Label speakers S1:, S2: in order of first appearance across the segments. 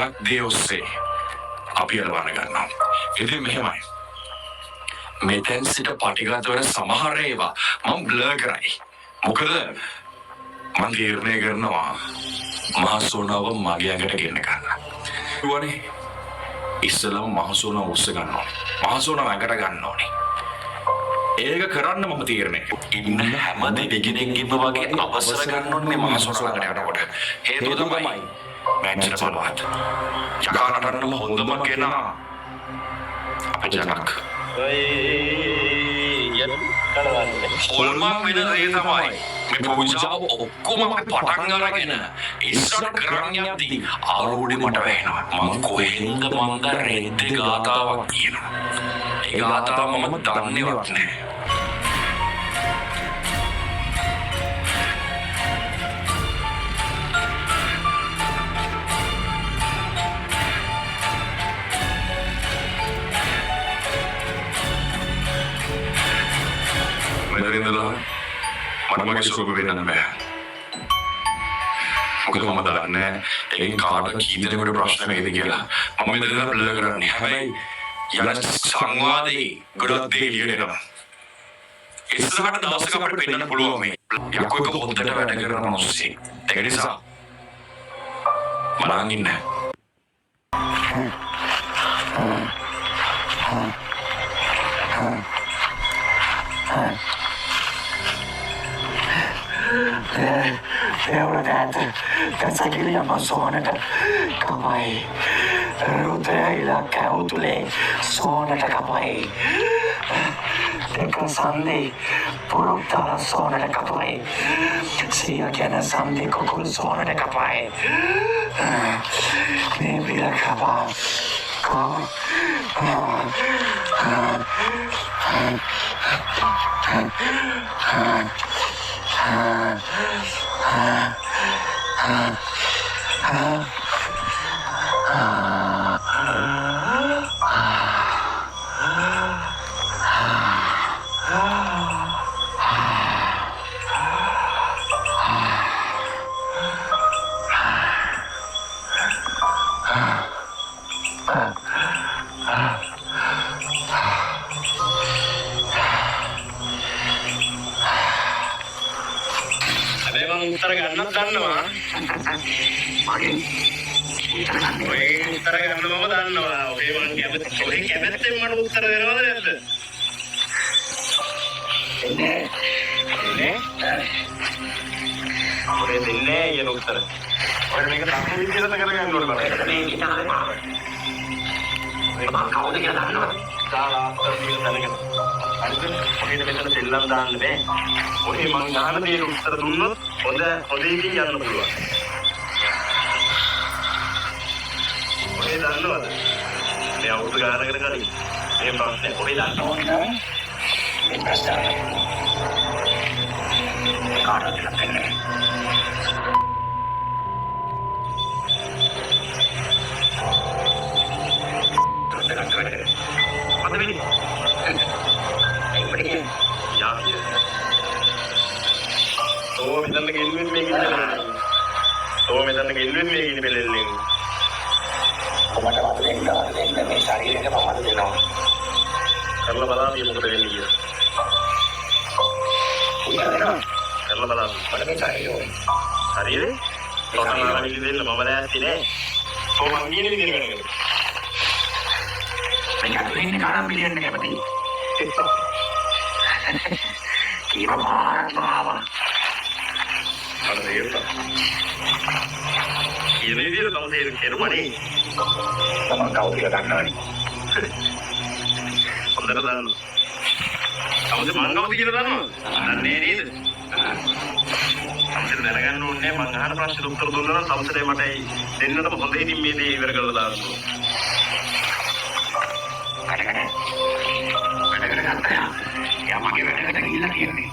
S1: ගොඩක් දේ ඔස්සේ අපි අලවන ගන්නවා. ඉතින් මෙහෙමයි. මෙතෙන් සිට පටිගත වෙන සමහර ඒවා මම බ්ලර් කරයි. මොකද මං තීරණය කරනවා මහසෝනාව මගේ ඇඟට ගෙන්න ගන්න. කිව්වනේ ඉස්සෙල්ලාම මහසෝනාව උස්ස ගන්න ඕනේ. මහසෝනාව ඇඟට ගන්න ඕනේ. ඒක කරන්න මම තීරණය කළා. ඉන්න හැම දෙවිගෙනෙක්ගේම වගේ අවසර ගන්න ඕනේ මේ මහසෝනාව ළඟට යනකොට. හේතුව තමයි මැච්චර බලවත්. යකා නටන්නම හොඳම කෙනා අපේ ජනක්. හොල්මන් වෙන දේ තමයි මේ පූජාව ඔක්කොම අපි පටන් අරගෙන ඉස්සරහට කරන් යද්දි ආරෝඩි මට වැහෙනවා. මං කොහෙන්ද මං දා රෙද්දේ ගාතාවක් කියනවා. ඒ ගාතාව මම දන්නේවත් නෑ. මෙතන ඉඳලා මට මගේ ස්වරූප පෙන්නන්න බෑ. මොකද මම දන්නේ ඒකෙන් කාට කී දෙනෙකුට ප්‍රශ්න වෙයිද කියලා. මම මෙතන ඉඳලා බ්ලර් කරන්නේ. හැබැයි යන සංවාදේ ගොඩක් දේ එළියට එනවා. ඉස්සරහට දවසක අපිට පෙන්නන්න පුළුවන් මේ යකෝ එක හොඳට වැඩ කරන මිනිස්සෙක්. ඒක නිසා බලන් ඉන්න.
S2: දෙව්රදෑත කසකිලියම සෝනට කපයි. රුධිර ඉලක්ක උතුලේ සෝනට කපයි. දෙක සන්ධි පුරුක් දාලා සෝනට කපයි. සිය කියන සන්ධි කුකුල් සෝනට කපයි. මේ බිල කපා කා.
S3: හැබැයි මං උත්තර ගන්නත් දන්නවා.
S2: මගෙන් උත්තර ගන්න.
S3: ඔය උත්තර ගන්න මම දන්නවා. ඔය මං කැමති ඔය කැමැත්තෙන් මට උත්තර දෙනවද නැද්ද?
S2: එන්නේ.
S3: නේ? ඔය දෙන්නේ නෑ කියන උත්තර. ඔය මේක තර්ක විදිහට කරගන්න ඕනේ බලන්න.
S2: මේ හිතන්නේ මාව. මං කවුද කියලා දන්නවද?
S3: දාලා උත්තර දීලා දැනගෙන. හරිද? ඔහෙට මෙතන සෙල්ලම් දාන්න බෑ. ඔහෙ මං අහන දේ උත්තර දුන්නොත් හොඳ හොඳ එකකින් යන්න පුළුවන්. ඔහෙ දන්නවද? මේ අවුරුදු ගානකට කලින් මේ ප්‍රශ්නේ ඔහෙ දන්නවද?
S2: මේ ප්‍රශ්න කාටවත් දෙන්න.
S3: මොකද වෙන්නේ? යා කියලා. තෝ මෙතන ගෙන්වෙන්නේ මේ ගිනි පෙලෙල්ලෙන්. තෝ මෙතන ගෙන්වෙන්නේ මේ ගිනි පෙලෙල්ලෙන්.
S2: මට වද දෙන්න වද දෙන්න මේ ශරීරයට මම වද දෙනවා.
S3: කරලා බලන්න මොකද වෙන්නේ කියලා.
S2: උත්තර දෙනවා.
S3: කරලා බලන්න.
S2: මට මේ ශරීරය ඕනේ.
S3: හරියද? තෝ තමයි දෙන්න මම ලෑස්ති නෑ. තෝ මං කියන විදිහට වැඩ කරන්න.
S2: මේ ඇතුලේ ඉන්න කාරම් පිළිගන්න කැමතියි. කීප පාරක්ම ආවා.
S3: මට තේරුණා. කියන විදිහට තම තේරුම් කෙරුවා නේ.
S2: තමන් කවුද කියලා දන්නවනේ.
S3: හොඳට දන්නවා. තමුසේ මං කවුද කියලා දන්නවද? දන්නේ නේද? තමුසේට දැනගන්න ඕනේ මං අහන ප්‍රශ්නෙට උත්තර දුන්නා නම් තමුසේට මට දෙන්නටම හොඳ හිතින් මේ දේ ඉවර කරලා දාන්න ඕනේ.
S2: වැඩකට වැඩකට ගත්තා. එයා මගේ වැඩකට ගිහිල්ලා තියෙන්නේ.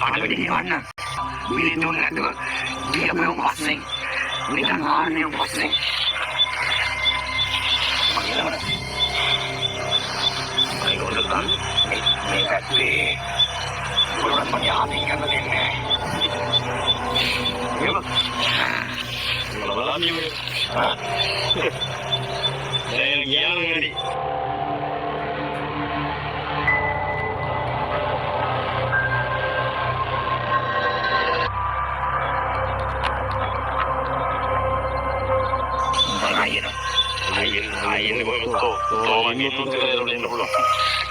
S2: පණිවිඩ කියවන්න. මිලි දුන්නේ නැතුව ගියපු පස්සේ නිකන් ආන්නේ පස්සේ මගේ ළමන
S3: ඒක හොඳට දන්න.
S2: මේ පැත්තේ ගොඩක් මගේ ආදින් කරන්න දෙන්නේ නැහැ.
S3: එහෙම. බලන්න.
S2: ආ.
S3: දැන් ගියා නම් වැඩි.
S2: ආයෙන ආයෙන ආයෙන කොහොමද?
S3: තෝ තෝ මගේ උත්තර දෙන්න පුළුවන්.